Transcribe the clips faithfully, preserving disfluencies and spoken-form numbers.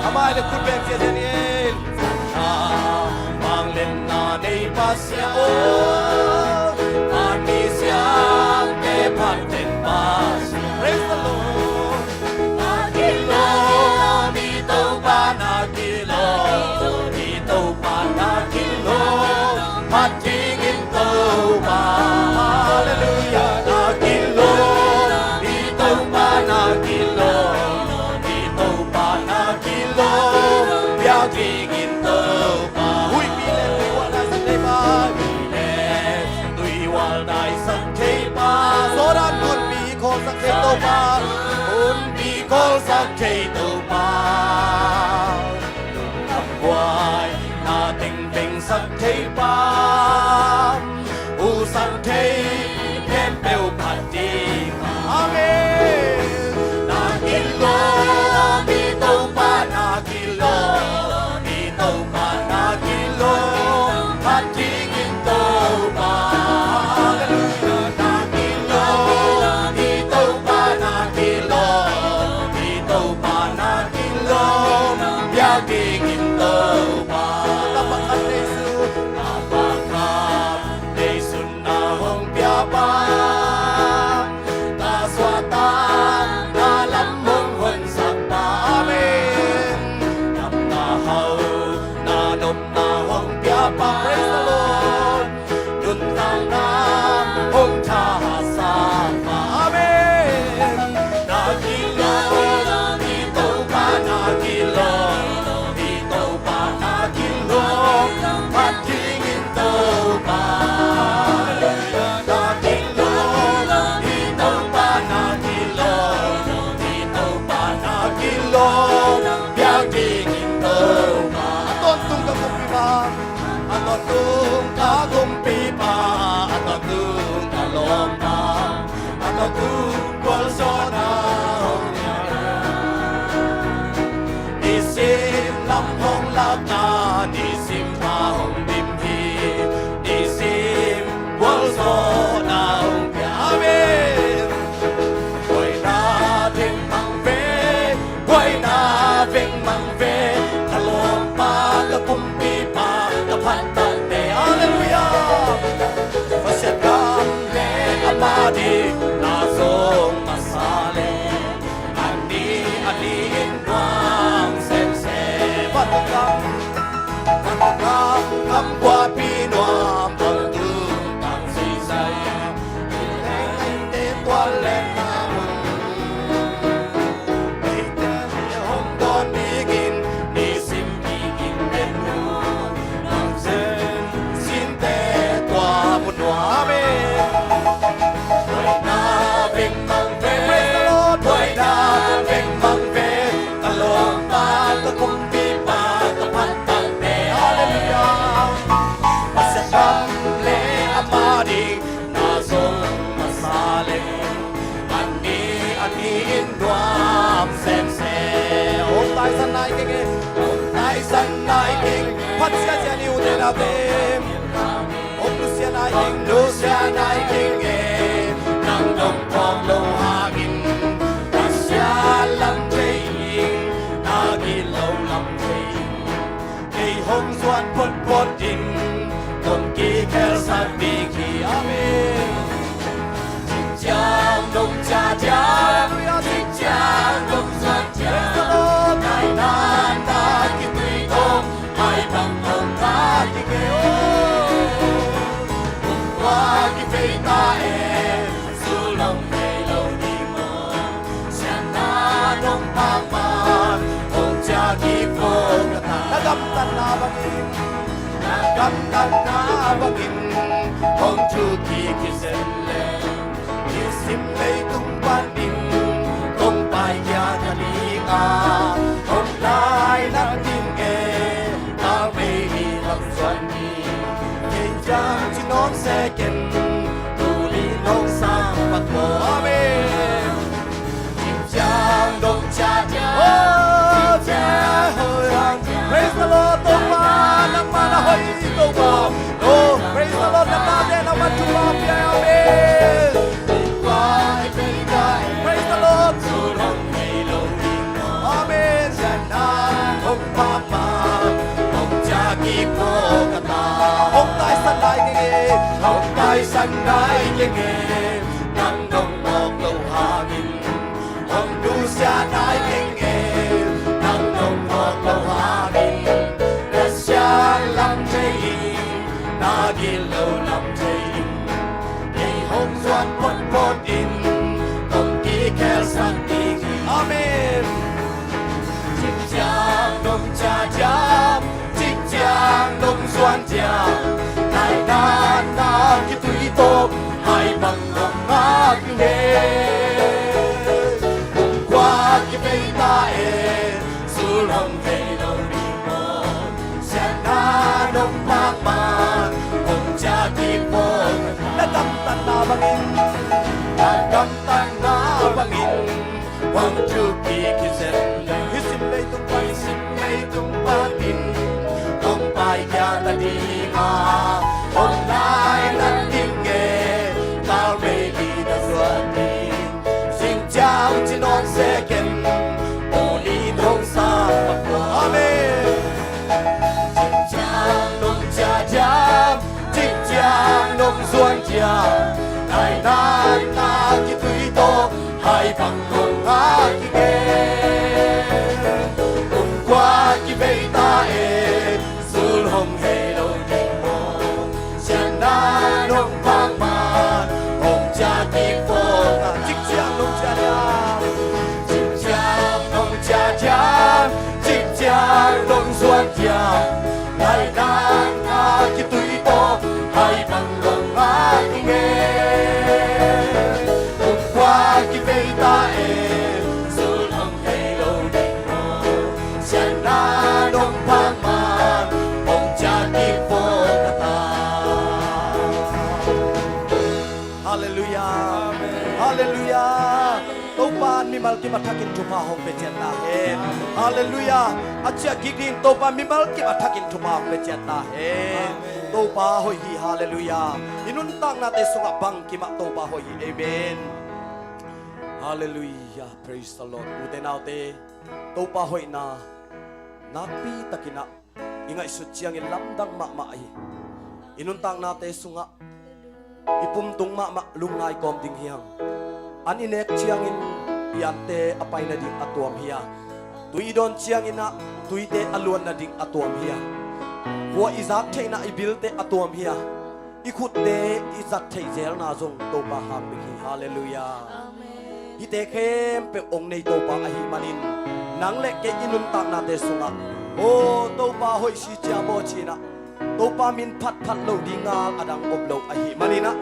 Amah le khut beng ciaciat ni ei. Vangliatna nei Pasian aw, a mi siangte phat den Pasian. Praise the Lord. Na kilawm i Topa, na kilawm i Topa, na kilawm phat dingin Topa. Hallelujah. Na kilawm i Topa, na kilawm i Topa, na kilawm biak dingin Topa. Huihpi le tuihual daisak thei pa, huihpi le tuihual daisak thei pa, Jordan gunpi khawlsak thei Topa, gunpi khawlsak thei Topa. Lungdam huaina teng vengsak thei pa, huhsak thei khempeuh phat ding. Amen. Na kilawm i Topa, na kilawm i Topa, na kilawm phat dingin Topa. Hallelujah. Na kilawm i Topa, na kilawm i Topa, na kilawm biak dingin Topa. Tapa khat nei sun, tapa khat nei sun na hong pia pa, na suahtakna lam hong honsak pa. Amen. Damna hauhna nopna hong pia pa. Praise the Lord. Nuntakna hong thahatsak pa. Amen. Na kilawm i Topa, na kilawm i Topa, na kilawm phat dingin Topa. Na kilawm i Topa, na kilawm i Topa, na kilawm biak dingin Topa. A tawntung ka kumpipa, a tawntung ka kumpipa, a tawntung ka lawmpa, a tawntung gualzawhna hong pia. Nisim lam hong lakna, nisim pha hong dim hi, nisim gualzawhna hong pia. Amen. Buaina veng mang ve, buaina veng mang ve, ka lawmpa, ka kumpipa, ka phattakte. Hallelujah. Pasian gam le ama ding na zong masa leh, a ni a ni in nuam semsem. Vantung gam, vantung gam, gam guahpi nuam, vantung gam zeizai, i leng a innte tual leh na mun. Eite hong dawn dingin nisim kikin pen nu, nang zen sinte tua mun nuam. Amen. Buaina veng mang ve. Praise the Lord. Buaina veng mang ve, ka lawmpa, ka kumpipa, ka phattakte. Hallelujah. Pasian gam le ama ding na zong masa leh, a ni a ni in nuam semsem. Hong taisan nai keng e, hong taisan nai keng. Phat siasia ni, ute naute. Hong nusia nai keng, nusia nai keng e. Nang nong phawk loh hangin, na sia lam thei ing, na gilo lam thei ing. Kei hong zuan photphot in, kong kikhelsak ding hi. Amen. Cingciang dong ciaciang, cingciang dong zuan ciang. Praise the Lord. Nai nan na kitui dong, ai bang dong na kikei o. Kong kua kivei ta e, sulong vei lo ding maw. Siatna nong phak man, hong ciah kik vo ka ta. Na gamtatna bangin, na gamtatna bangin, hong thuk kik hi zen leh, nisim leitung panin kong paikhia ka ding a, hong lainat ding e, talmei hi lam zuan hi. Kei ciang ci nawn se ken, tu li nong sang pat maw. Amen. Cingciang dong ciaciang. Oh, ciaciang. Praise the Lord, Topa, nangmah na hoih, Topa. Oh, praise the Lord, nangmah te, nangmah thupha pia, amen. Praise the Lord. Amen. Sang nai keng e, nang nong mawk lo hangin. Hong nusia nai keng e, nang nong mawk lo hangin. Na siang lam thei in, na gilo lam thei in. Kei hong zuan photphot in, kong kikhelsak ding hi. Amen. Cik ciang nong cia diam, cik ciang nong zuan diam. Nai nan na kitui tawh, hai bang hong ngak ing e. Kong kua kivei ta e, zul hong hei lo ding maw. Siatna nong phak man, hong cia kik maw. Na gamtatna bangin, na gamtatna bangin, hong thuk kik hi zen leng. Hih sim leitung pan, hih sim leitung panin hong paikhia ta ding a, hong lai nat ding e, kal vei li na zuan ding. Sing ciang ci nawn se ken, Paul in hong sam bang. Amen. Cik ciang nong cia diam, cik ciang nong zuan diam. Nai nan na kitui tawh, hai bang hong ngak ing e. Kum kua kivei ta e, zul hong hei lo ding maw. Siatna nong phak man, hong cia kik maw. Cik ciang nong cia diam, cik ciang nong cia diam, cik ciang nong zuan diam. Nai nan na kitui tawh, hai bang hong ngak ing e. Kum kua kivei ta e, zul hong hei lo ding maw. Siatna nong phak man, hong cia kik maw ka ta. Halleluiah. Amen. Halleluiah. Topa in mimal kim a thakin thupha hong pia ciat ta hen. Halleluiah. A ciah kik ding Topa in mimal kim a thakin thupha hong pia ciat ta hen. Amen. Topa hoih hi. Halleluiah. I nuntaknate sungah bangkim ah Topa hoih hi. Amen. Halleluiah. Praise the Lord. Ute naute, Topa hoihna nakpi takin ah i ngaihsut ciangin lamdang mahmah hi. I nuntaknate sungah i pumtung mahmah lungngai kawm ding hi hang. An i nek ciangin i ante a pai nading a tuam hi a, tui i dawn ciangin ah tuite a luan nading a tuam hi a, khua i zak theihna i bilte a tuam hi a, i khutte i zat theih zelna zong Topa hang bek hi. Halleluiah. Amen. Hihte khempeuh hong nei Topa ahih manin, nang le kei i nuntaknate sungah, aw Topa hoih si cia maw ci-in ah, Topa min phatphat lo ding ngal a dang om lo ahih manin ah,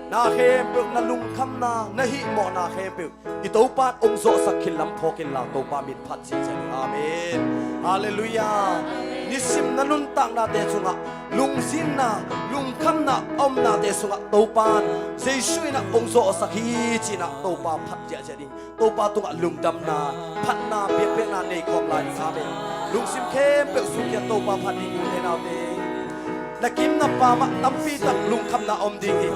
na khempeuh na lungkhamna, na hihmawhna khempeuh i Topa in hong zawhsak khin lam phawk inla Topa min phat ziahziah ding. Amen. Halleluiah. Nisim na nuntaknate sungah lungzinna, lungkhamna a omnate sungah Topa in Jesu in ah hong zawhsak hi ci-in ah Topa phat ziahziah ding. Topa tungah lungdamna, phatna, biakpiakna nei khawm lai ding. Amen. Lungsim khempeuh sukhiat Topa phat ding, ute naute. Na kim na pam ah tampi tak lungkhamna om ding hi.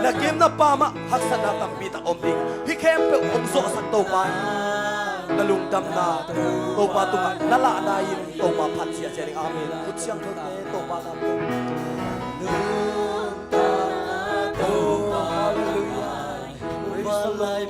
Na kim na pam ah haksatna tampi tak om ding. Hih khempeuh hong zawhsak Topa in na lungdamna Topa tungah na lahna in Topa phat ziahziah ding. Amen. Khut siangthote Topa na. Halleluiah. Praise the Lord.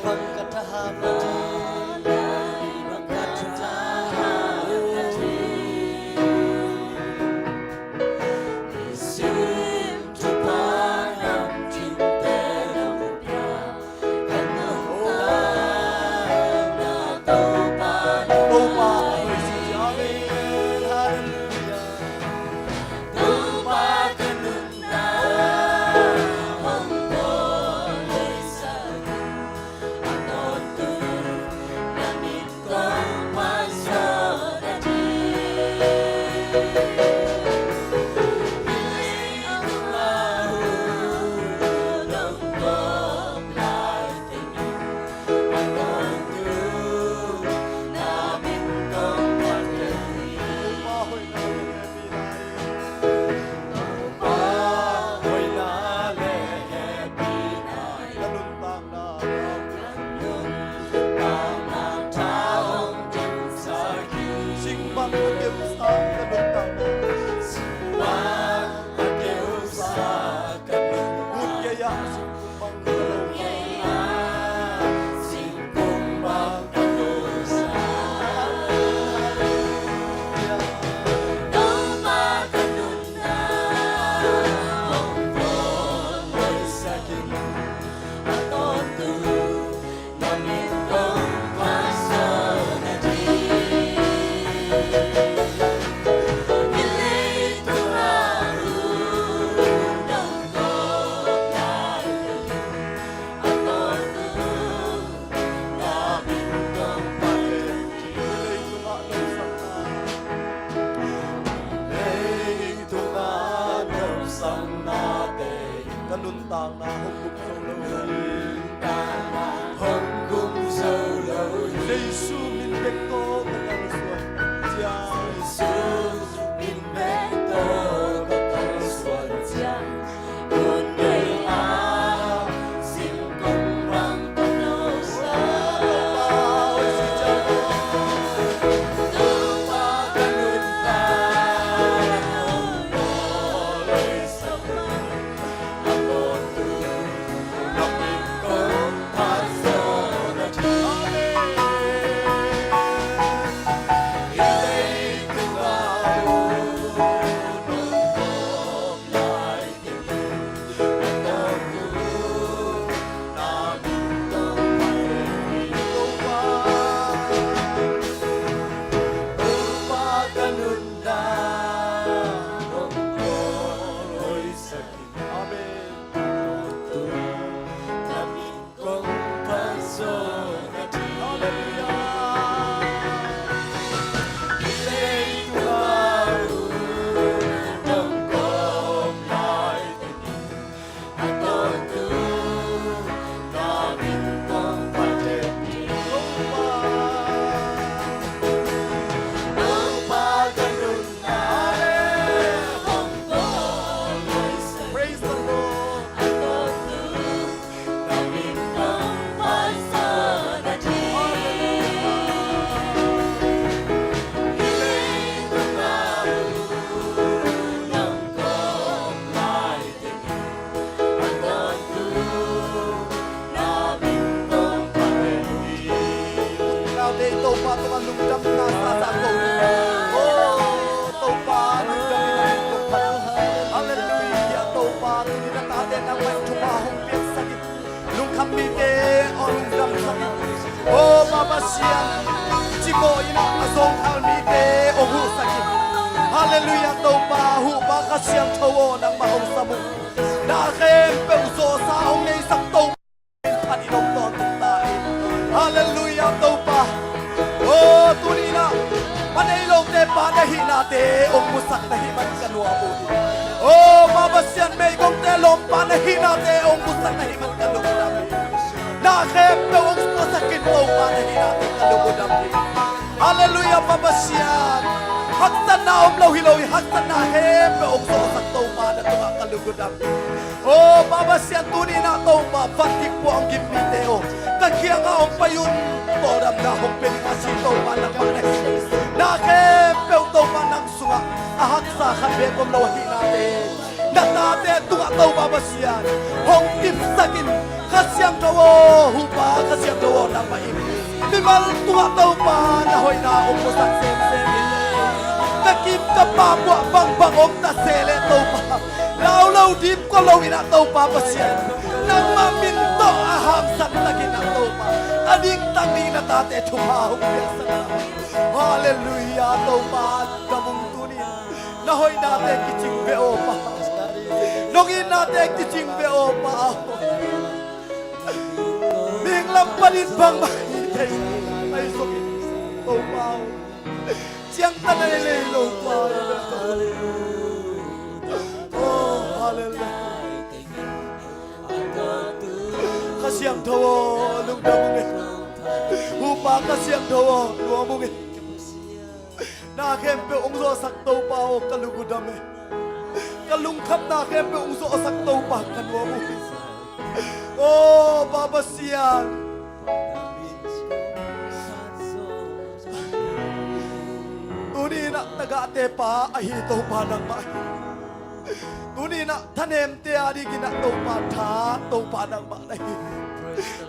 Jesu min bek tawh ka kalsuan ciang. Praise the Lord. Naute i Topa tungah lungdamna sa sa ko. Oh, Topa, lungdam in a min kong phat. Halleluiah, Topa, tuni na tate nangmah in thupha hong piaksak in. Lungkham mite aw lungdamsak in. Oh, Pa Pasian, cimawh in a zongkhal mite aw huhsak in. Halleluiah, Topa, huhpa Kha Siangtho aw nangmah hong sam uh. Na khempeuh zawhsa hong neisak Topa in phat in hong tawntung ta in. Halleluiah, Topa. Oh, tuni in a pa nei lote pa na hihnate hong musak na hih man ka nuam uh hi. Oh, Pa Pasian, meigongte lawmpa na hihnate hong musak na hih man ka lungdam hi. Na khempeuh hong suaksak in Topa na hihnate ka lungdam hi. Halleluiah, Pa Pasian. Haksatna om lo hi lo hi, haksatna khempeuh hong suaksak Topa na tungah ka lungdam hi. Oh, Pa Pasian, tuni in a Topa, van dik puah hong gim mite aw, ka kiangah hong pai un. Tawldamna hong pia ding a si Topa nangmah na hi. Na khempeuh Topa nang sungah a haksa khat beek om lo ahihnate, na tate tungah Topa Pasian hong kipsak in. Kha Siangtho aw, huhpa Kha Siangtho aw, nangmah in mimal tungah Topa na hoihna hong musak semsem in. Ka kim ka pam uah bangbang om ta se leh Topa, lau lo dim kua lo in a Topa Pasian, nangmah min tawh a hamsat takin a Topa, a dingtang dingin a tate thupha hong piaksak ta. Halleluiah, Topa, ka bung tuni na hoihnate kicing ve aw Pa. Nong itnate kicing ve aw Pa. Mihing lam panin bangmah hi thei, ahi zongin Topa aw, ciangtan a lei lo Pa hi ve. Oh, halleluiah. Kha Siangtho aw, lungdam ung e. Huhpa Kha Siangtho aw, nuam ung e. Na khempeuh hong zawhsak Topa aw, ka lungdam e. Ka lungkhamna khempeuh hong zawhsak Topa, ka nuam uh hi. Oh, Pa Pasian, tuni in a tagahte pa ahi Topa nangmah hi. Tuni in a thanemte a dingin a Topa tha, Topa nangmah na hi.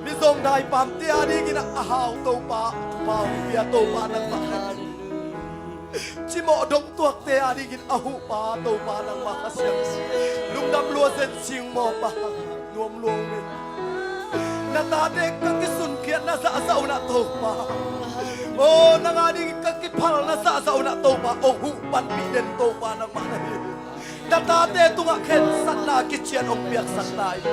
Mizawng daipamte a dingin a hau Topa, thupha hong pia Topa nangmah na hi. Cimawh dongtuakte a dingin a huhpa Topa nangmah Kha Siang. Lungdam lua zen sing maw Pa, nuam lua ung e. Na tate ka kisunkhiatna zahzah un a Topa, aw, nang a dingin ka kiphalna zahzah un a Topa, aw, huh panpih den Topa nangmah na hi. Na tate tungah khensatna kician hong piaksak ta in.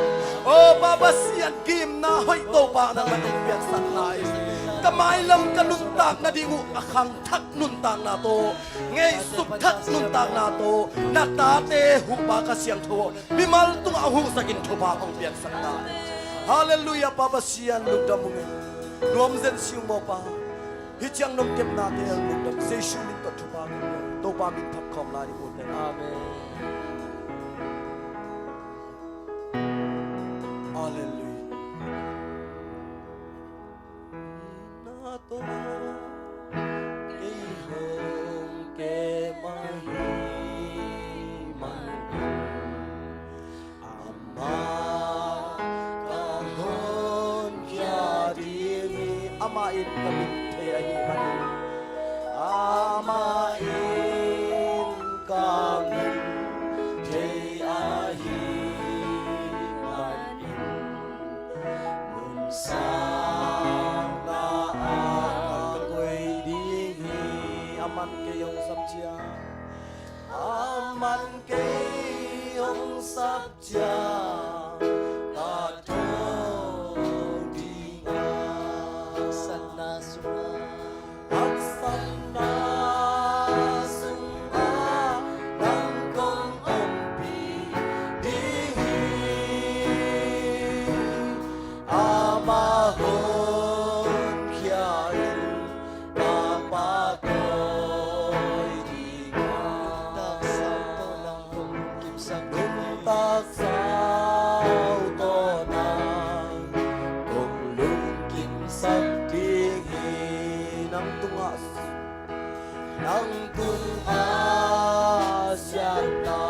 Aw, Pa Pasian, gimna hoih Topa nangmah hong piaksak ta in. ka mailam ka nuntak nading uh a khangthak nuntakna tawh, ngeisuk thak nuntakna tawh, na tate huhpa Kha Siangtho aw, mimal tungah huksakin thupha hong piaksak ta. Halleluiah, Pa Pasian lungdam ung e. Nuam zen si ung maw Pa. Hih ciang nong kepnate hong lungdam, Jesu min tawh thupha ka pia. Topa min phat khawm lai ni ute. Amen. Halleluiah. Na tawh kei hong kem ahih manin, amah ka honkhia ding hi. Amah in ka min thei ahih manin, amah in ka min thei ahih manin, nuntakna ah ka koih ding hi. Aman kei hong sap ciang, aman kei hong sap ciang, ka tho ding a, haksatna sungah, haksatna sungah nang kong ompih ding hi. Amah honkhia in ka pahtawi ding a, nuntak sau tawh nang kong lungkimsak ding hi. Nuntak sau tawh nang kong lungkimsak ding hi. Nang tungah, nang tungah siatna,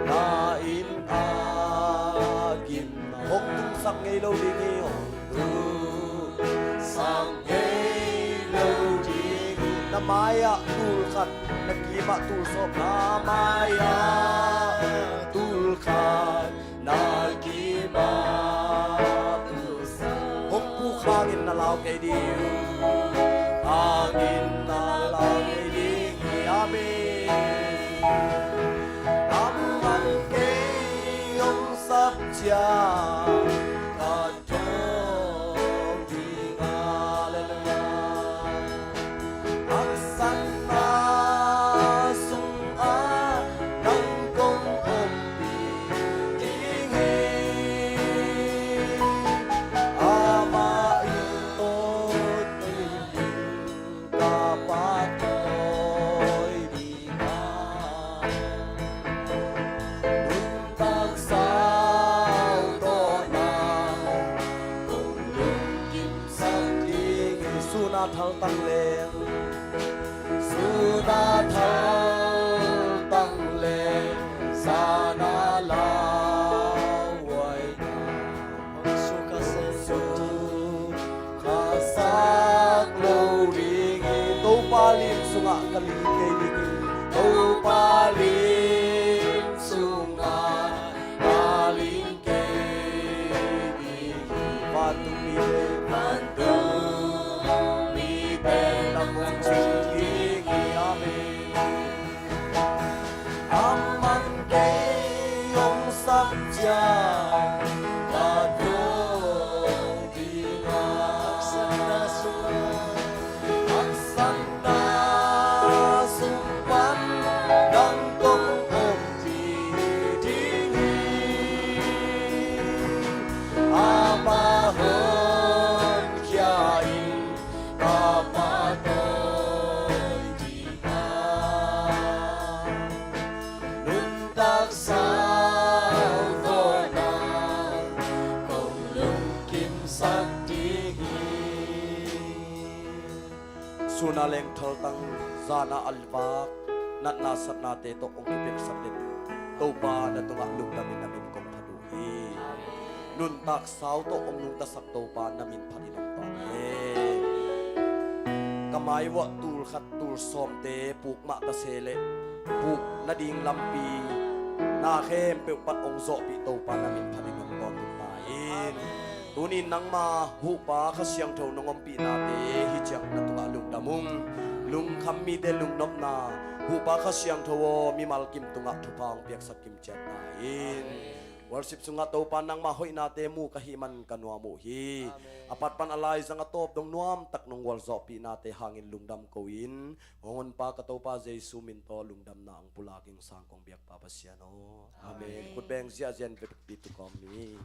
na inn ah gimna hong tungsak ngei lo ding hi. Hong tungsak ngei lo ding hi. Na mai-ah tul khat, na kim-ah tul sawm, na mai-ah tul khat, na kim-ah tul sawm. Hong puk hangin na lau kei ding, hangin na lau kei ding hi. Amen. Amah in kei hong sap ciang, ka tho ding a, halleluiah. Haksatna sungah nang kong ompih ding hi. Amah in tawh ka pahtawi ding a, nuntak sau tawh nang kong lungkimsak ding hi. Sun a thaltang leng, sun a thaltang leng, zan a lauhuaina hong sukha sak lo ding hi. Topa lim sungah ka ling kei ding hi. Topa lim sungah ka ling kei ding hi. Vantung mite, vantung mite na hong cing ding hi. Amen. Amah in kei hong sap ciang, ka tho ding a, haksatna sungah, haksatna sung pan nang kong ompih ding hi. Amah honkhia in ka pahtawi ding a, nuntak sau tawh nang kong lungkimsak ding hi. Sun a leng thaltang, zan a a vak, natna satnate tawh hong kipiaksak den Topa na tungah lungdamin na min kong phat uh hi. Nuntak sau tawh hong nungtasak Topa na min phatin hong tawng hen. Ka mai uah tul khat tul sawmte puk mah ta se leh, puk nading lampi na khempeuh pan hong zawhpih Topa na min phatin hong tawntung ta in. Tuni nangma Huhpa Kha Siangtho nong ompihnate hih ciang na tungah lungdam ung. Lungkham mite lungnopna, Huhpa Kha Siangtho aw, mimal kim tungah thupha hong piaksak kim ciat ta in. Worship sungah Topa nangmah hoihnate mu ka hih man ka nuam uh hi. Amen. A pat pan a laizang a tawp dong nuamtak nong gualzawhpihnate hangin lungdam ko-in, hong honpa ka Topa Jesu min tawh lungdamna hong pulak ing. Sang kong biakpa Pasian aw. Amen. Amen. Khut beng ziahziah in vekpi tu kawm ni.